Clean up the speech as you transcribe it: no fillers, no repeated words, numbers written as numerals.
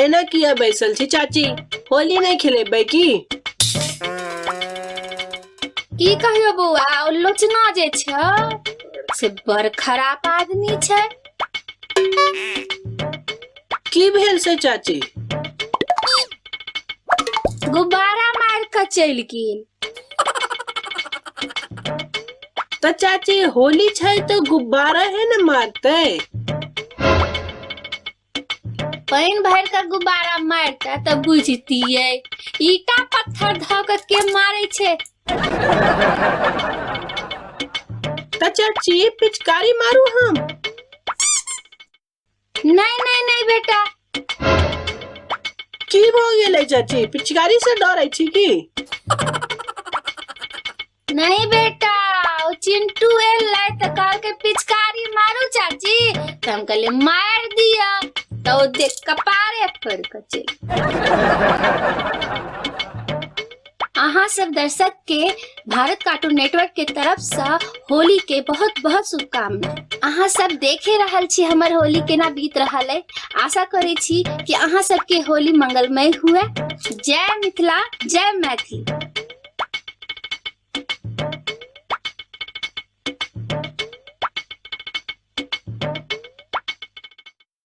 एना किया बैसल छी चाची? होली नहि खेलेबै की? की कहियो बौआ, ओ लोचना जे छै से बड़ खराब आदमी छै। की भेल से चाची? गुब्बारा मारि कऽ चलि गेल। तऽ चाची, होली छै तऽ गुब्बारा है ने मारतै। पानि भरि कऽ गुब्बारा मारता तऽ बुझतियै, ईटा पत्थर धऽ कऽ के मारै छै। तऽ चाची, पिचकारी मारू हम? नहि नहि नहि बेटा। की भऽ गेलै चाची, पिचकारी से डरै छी की? नहीं बेटा, ओ चिंटू एलै तऽ कहलकै, पिचकारी मारू चाची। तऽ हम कहलियै, मारि दिअ। तऽ ओ देख कपारे फोड़ि कऽ चलि। अहाँ सब दर्शक के भारत कार्टून नेटवर्क के तरफ से होली के बहुत बहुत शुभकामना। अहाँ सब देखे रहल छी हमर होली केना बीत रहल है। आशा करै छी कि अहाँ सबके होली मंगलमय हुए। जय मिथिला, जय मैथिली।